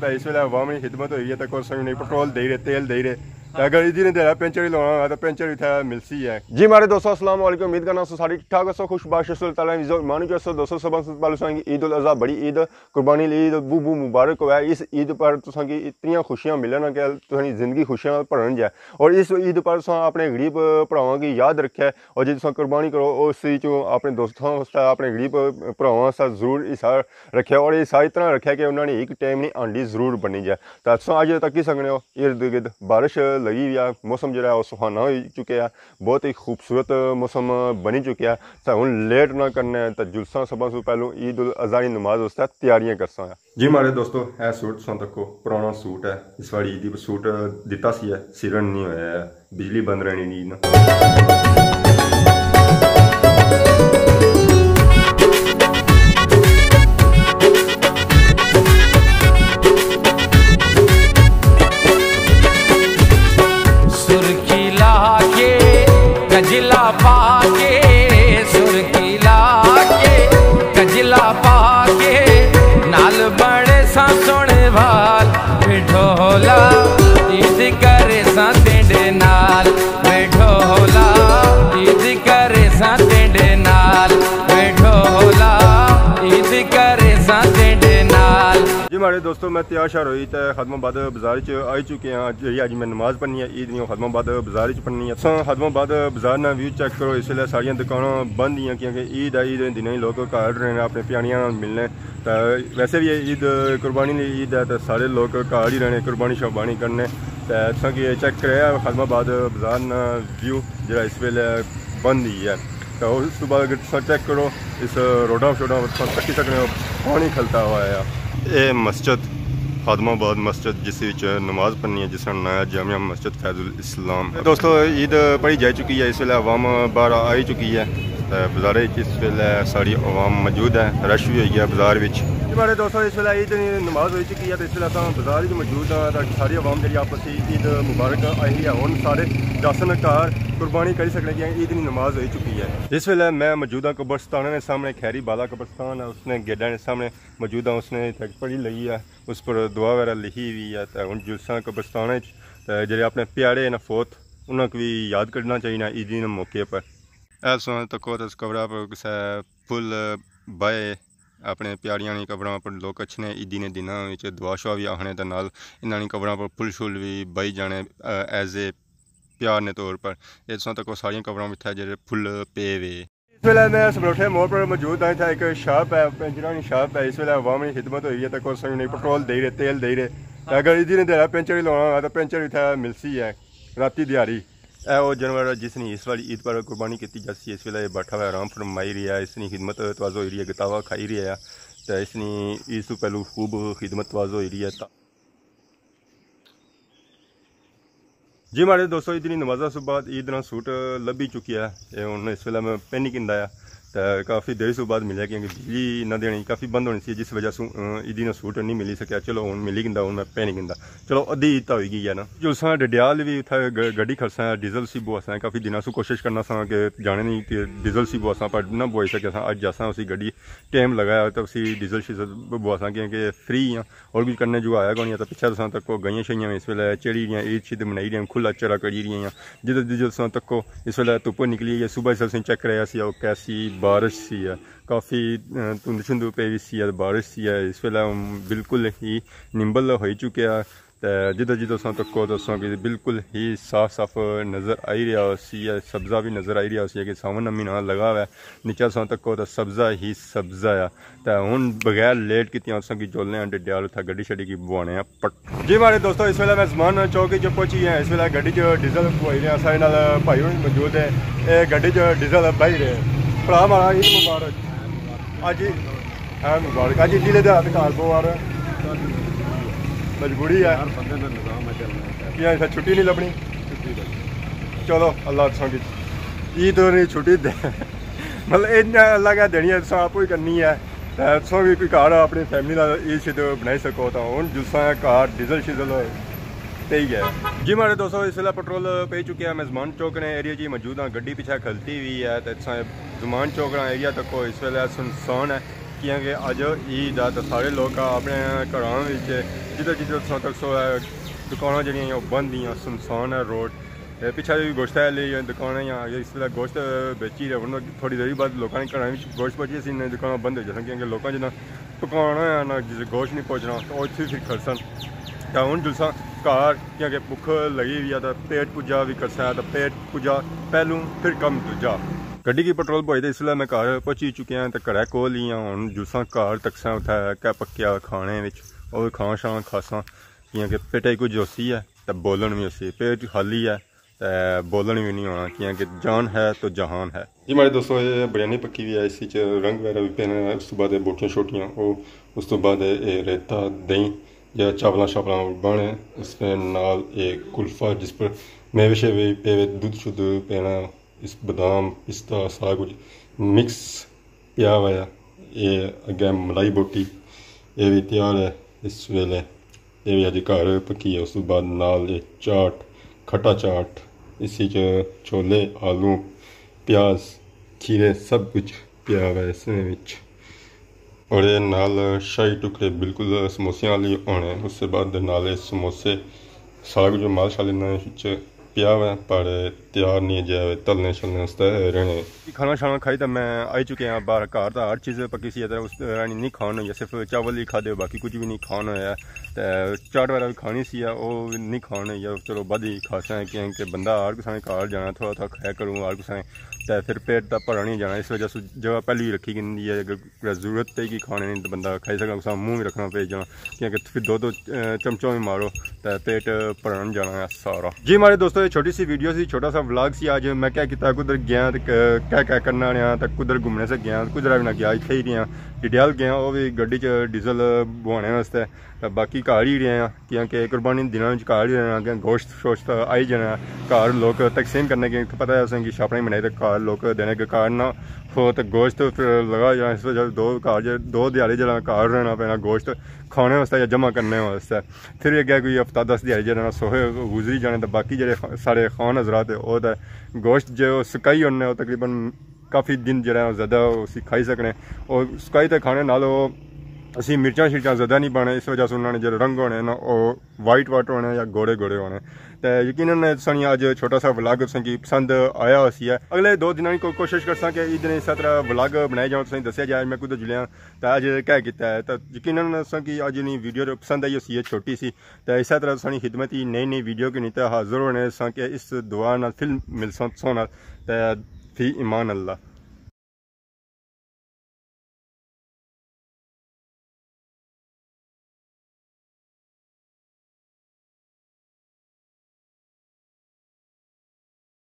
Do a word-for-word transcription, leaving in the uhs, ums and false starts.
تے اس ویلے عوام نی خدمت ہوئی ہے، تے کوئی سنگ نہیں، پٹرول دے رہے، تیل دے رہے۔ تے اگر ادھر دیرا پنچر ہی لوانا ہوگا، تے پنچر اتھے ملسی ہے۔ جی ماڑے دوستو، السلام علیکم۔ امید کرنا سو ساری ٹھیک ہسو، خوش باش ہسو، تعالیٰ عزت و ایمان جو ہسو۔ دوستو، سب سے پہلے تساں کی عید الاضحیٰ، بڑی عید، قربانی علی عید، بو بو مبارک ہوئے۔ اس عید پر تساں کی اتنیاں خوشیاں ملن کہ تساں کی زندگی خوشیاں نال بھرن جائے۔ اور اس عید پر تساں اپنے غریب بھراواں کی یاد رکھے، اور جے تساں قربانی کرو، اس وچ اپنے دوستاں واسطے، اپنے غریب بھراواں واسطے ضرور حصہ رکھیا، اور یہ ساری طرح رکھیا کہ انہاں نے ایک ٹائم نی ہانڈی ضرور بنی جائے۔ تے تساں اج تکی سکنے ہو، ارد گرد بارش لگی ہوئی ہے، موسم جڑا ہے وہ سہانا ہوئی چکیا ہے، بہت ہی خوبصورت موسم بنی چکیا ہے۔ تے ہن لیٹ نہ کرنے تے جلساں سبھاں سوں پہلوں عید الاضحیٰ نی نماز واسطے تیاریاں کرساں۔ جی ماڑے دوستو، اے سوٹ تساں تکو، پرانا سوٹ ہے، اس واری عیدی پر سوٹ دتا سی ہے، سرن نہیں ہویا ہے، بجلی بند رہنی نہیں نا۔ سرخی لا کے، کجلا پا کے، سرخی لا کے، کجلا پا کے، نال بڑے سا سونے وال، وے ڈھولا، عید کرے سا تیڈے نال، وے ڈھولا، عید کرے سا تیڈے نال، وے ڈھولا، عید کرے سا تیڈے نال۔ جی ماڑے دوستو، میں تیار شیار ہوئی تے خادم آباد بازار چ آئی چکے ہاں۔ جیڑی اج میں نماز پڑھنی ہے عید نی، او خادم آباد بازار چ پڑھنی ہے۔ تساں خادم آباد بازار نا ویو چیک کرو، اس ویلے ساریاں دکاناں بند ہیاں، کیونکہ عید ہے، عید نے دناں ہی لوگ گھر رہنے، اپنے پیاریاں نال ملنے۔ تے ویسے بھی یہ عید قربانی نی عید ہے، تے سارے لوگ گھر ہی رہنے، قربانی شربانی کرنے۔ تے تساں کی چیک کرایا خادم آباد بازار نا ویو، جیڑا اس ویلے بند ہی ہے۔ تے اس تو بعد اگر تساں چیک کرو، اس روڈاں شوڈاں تساں تکی سکنے ہو، پانی کھلتا ہوا ہے۔ اے مسجد، خادم آباد مسجد، جس وچ نماز پڑھنی ہے، جس کا نام ہے جامع مسجد فیض الاسلام۔ دوستو، عید پڑھی جائی چکی ہے، اس ویلے عوام باہر آئی چکی ہے۔ تے بازار وچ اس ویلے ساری عوام موجود ہے، رش بھی ہوئی گیا بازار وچ۔ جی ماڑے دوستو، اس ویلے عید نی نماز ہوئی چکی ہے، تے اس ویلے اساں بازار وچ موجود ہاں، تے ساری عوام جڑی آپس وچ عید مبارک آئی ہے۔ ہن سارے جاسن گھر قربانی کری سکنے کہ عید نی نماز ہوئی چکی ہے۔ اس ویلے میں موجود ہاں قبرستان نے سامنے، خیری بالا قبرستان ہے، اس نے گیٹاں نے سامنے موجود ہاں۔ اس نے اتھے پڑھی لگی ہے، اس پر دعا وغیرہ لکھی ہوئی ہے۔ تے ہن جلساں قبرستان وچ، تے جڑے اپنے پیارے نے فوت، انہاں کو بھی یاد کرنا چاہیے عید نے موقع پر۔ اے تساں تکو تے اس قبرہ پر کسے پھل بائے، اپنے پیاریاں نی قبراں پر لوک اچھنے عیدی نے دناں وچ دعا شعا وی آخنے تے نال انہاں نی قبراں پر پھل شل وی بائی جانے، ایز اے پیار نے طور پر۔ اے تساں تکو ساریاں قبراں وچ اتھے جیڑے پھل پے وے۔ اس ویلے میں سمروٹھے موڑ پر موجود ہاں، اتھے ایک شاپ ہے، پنچراں نی شاپ ہے۔ اس ویلے عوام نی خدمت ہوئی ہے، تکو سنگ نہیں، پٹرول دے رہے، تیل دے رہے۔ تے اگر عیدی نے دیہاڑا پنچر ہی لوانا ہوگا تو پنچر اتھے ملسی ہے راتی دیہاڑی۔ اے او جانور جس نی اس والی عید پر قربانی کیتی جاسی، اس ویلے اے بیٹھا ہوا آرام فرمائی رہیا ہے، اس نی خدمت تواضع ہوئی رہی ہے، گتاوا کھائی رہیا ہے، تے اس نی عید تو پہلو خوب خدمت تواضع ہوئی رہی ہے۔ تا جی ماڑے دوستو، عید نی نمازاں سوں بعد عید نا سوٹ لبھی چکیا ہے، اے ہن اس ویلے میں پہنی کندا آ۔ تے کافی دیر سوں بعد ملیا، کیونکہ بجلی نہ دینی کافی بند ہونی سی، جس وجہ سوں، آ، عیدی نا سوٹ نہیں ملی سکیا۔ چلو ہن ملی گندا، ہن میں پہنی گندا۔ چلو ادھی عید تاں ہوئی گئی ہے نا۔ جو اساں ڈڈیال وی اتھا گ-، گڈی کھڑساں، ڈیزل سی بواساں، کافی دناں سوں کوشش کرنا ساں کہ جانے نی کہ ڈیزل سی بواساں، پر نہ بوائی سکیا ساں۔ اج جاساں اسی گڈی ٹائم لگایا تے اسی ڈیزل شیزل بواساں، کیونکہ فری آں۔ اور کچھ کرنے جو آیا کونی، تے پچھے تساں تکو گائیاں شائیاں اس ویلے چڑھی رہیاں، عید شید منائی رہیاں، کھلا چرا کری رہیاں۔ جدھر جدھر تساں تکو اس ویلے دھپ نکلی ہے، صبح اس ویلے چیک کرایا سی، او کیسی بارش سی ہے، کافی، آ، دھند شند پئی وی سی ہے، بارش سی ہے۔ اس ویلے بالکل ہی نمبل ہوئی چکیا ہے۔ تے جدھر جدھر تساں تکو تے تساں کی بالکل ہی صاف صاف نظر آئی رہیا سی ہے، سبزہ بھی نظر آئی رہیا سی ہے کہ ساون نا مہینہ لگا ہوا ہے۔ نیچے تساں تکو تے سبزہ ہی سبزہ ہے۔ تے ہن بغیر لیٹ کیتے اساں کی جلنے آں ڈڈیال، اتھا گڈی شڈی کی بوانے آں پٹ۔ جی ماڑے دوستو، اس ویلے میں زمان چوک وچ پہنچی گیا۔ اس ویلے گڈی چ ڈیزل پوائی رہے آں، ساڑے نال بھائی ہن موجود ہے، اے گڈی چ ڈیزل بائی رہے۔ بھرا ماڑا عید مبارک۔ اج ہی، ہاں مبارک۔ اج عیدی نے دیہاڑے تے گھر بو آ رہے۔ مجبوری ہے۔ ہر بندے دا نظام ہے چلنا ہے۔ کیا اتھا چھٹی نہیں لبنی؟ چھٹی لبنی۔ چلو اللہ تساں کی عید نی چھٹی دے۔ مطلب اتنا اللہ کیا دینی ہے، تساں آپ ہی کرنی ہے۔ تے تساں وی کوئی گھر اپنی فیملی نال عید شید بنائی سکو، تاں ہن جلساں گھر ڈیزل شیزل پئی گیا۔ جی ماڑے دوستو، اس ویلے پٹرول پئی چکیا۔ میں زمان چوک نے ایریا چ موجود ہاں، گڈی پچھے کھلتی ہوئی ہے، تے تساں زمان چوک نا ایریا تکو اس ویلے سنسان ہے۔ کیاں کہ اج عید ہے تو سارے لوگ اپنے گھراں وچ جدھر جدھر تساں تک سو ہے، دکاناں جڑیاں ہیں وہ بند ہیاں، سنسان ہے روڈ۔ تے پچھے بھی گوشت ہے لے دکاناں یا اگر اس ویلے گوشت بیچی رہے، ورنہ تھوڑی دیر بعد لوکاں نے گھراں وچ گوشت پہنچی سی، انہیں دکاناں بند ہو جاسن، کیونکہ لوکاں جنہاں پکانا ہے نا، جس گوشت نہیں پہنچنا تو اتھے پھر کھڑسن۔ تے ہن جلساں گھر، کیونکہ بھوک لگی ہوئی ہے، تے پیٹ پجا بھی کرساں، تے پیٹ پجا پہلوں، پھر کم دوجا۔ گڈی کی پٹرول پوائی تے اس ویلے میں گھر پہنچی چکیا ہاں، تے گھرے کول ہی ہاں۔ ہن جلساں گھر تکساں اتھے کیا پکیا کھانے وچ، او کھاں شاں کھاساں، کیونکہ پیٹے کچھ ہوسی ہے، تے بولن بھی ہوسی، پیٹ خالی ہے۔ تے بولن بھی نہیں ہونا، کیونکہ جان ہے تو جہان ہے۔ جی ماڑے دوستو، یہ بریانی پکی ہوئی ہے، اس وچ رنگ وغیرہ بھی پینا ہے، اس تو بعد یہ بوٹیاں شوٹیاں، او اس تو بعد یہ ریتا دہی یا چاولاں شاولاں بنے، اس کے نال یہ کلفہ جس پر میوے شیوے پے ہوئے، دودھ شدھ پینا، اس بادام، پستہ، سارا کچھ مکس پیا ہوا ہے۔ یہ اگے ملائی بوٹی، یہ بھی تیار ہے اس ویلے۔ یہ بھی اج گھر پکی ہے۔ اس تو بعد نال یہ چاٹ، کھٹا چاٹ، اس وچ چھولے، آلو، پیاز، کھیرے، سب کچھ پیا ہوا ہے اس وچ۔ اور یہ نال شاہی ٹکڑے بالکل سموسیاں والی ہونے۔ اس سے بعد نال یہ سموسے، سارا کچھ مال شال انہاں وچ پیا ہوا ہے، پر تیار نہیں جائے ہوئے، تلنے شلنے واسطے رہنے۔ کھانا شانا کھائی تے میں آئی چکے ہاں باہر گھر، تے ہر چیز پکی سی، تے اس طرح نہیں کھان ہوئی، صرف چاول ہی کھادے، باقی کچھ بھی نہیں کھان ہویا۔ تے چاٹ وغیرہ بھی کھانی سی، او نہیں کھان ہوئی، چلو بعد ہی کھاساں، کیونکہ بندہ ہر کسے نے گھر جانا، تھوڑا تھوڑا کھایا کروں ہر کسے نے، تے پھر پیٹ تے بھرا نہیں جانا، اس وجہ سے جگہ پہلے ہی رکھی گندی ہے۔ اگر ضرورت پئی گئی کھانے نی تو بندہ کھائی سکنا، کسا منہ بھی رکھنا پئی جانا، کیونکہ پھر دو دو، اے، چمچاں بھی مارو تے پیٹ بھرن جانا ہے سارا۔ جی ماڑے دوستو، یہ چھوٹی سی ویڈیو سی، چھوٹا سا ولاگ سی۔ اج میں کیا کیتا، کدھر گیا تے ک-، کیا کیا کرنا رہیا تے کدھر گھومنے سے گیا، کدھر بھی نہ گیا، اتھے ہی رہیا۔ ڈڈیال گیا، وہ بھی گڈی چ ڈیزل بوانے واسطے، تے باقی گھر ہی رہیا۔ کیونکہ قربانی دناں وچ گھر ہی رہنا، کہ گوشت شوشت آئی جانا، گھر لوگ تقسیم کرنے کے، پتہ ہے اساں کی شاپنگ بنائی تے گھر لوگ دینے کے، گھر نہ ہو تے گوشت پھر لگا جانا۔ اس وجہ دو گھر جے، دو دیہاڑے جڑا گھر رہنا پینا گوشت کھانے واسطے یا جمع کرنے واسطے۔ پھر اگے کوئی ہفتہ دس دیہاڑے جڑا سوہے گزری جانے، تے باقی جڑے خ-، سارے خان حضرات ہے، او تے گوشت جو سکائی ہونے، او تقریباً کافی دن جڑا ہے زیادہ اسی کھائی سکنے۔ اور سکائی تے کھانے نال او اسی مرچاں شرچاں زیادہ نہیں پانے، اس وجہ سے انہاں نے جڑے رنگ ہونے نا، او وائٹ وائٹ ہونے یا گوڑے گوڑے ہونے۔ تے یقیناً تساں اج چھوٹا سا ولاگ تساں کی پسند آیا ہوسی ہے۔ اگلے دو دناں کی کو-، کوشش کرساں کہ اس دن اس طرح ولاگ بنائے جاؤں، تساں دسیا جائے میں کدھر جلیاں تے اج کیا کیتا ہے۔ تے یقیناً تساں کی اج نی ویڈیو پسند آئی ہوسی ہے، چھوٹی سی۔ تے اس طرح تساں نی خدمت ہی نئی نئی ویڈیو کے نیتے حاضر ہونے ساں کہ اس دعا نال پھر ملساں تساں نال۔ تے فی امان اللہ۔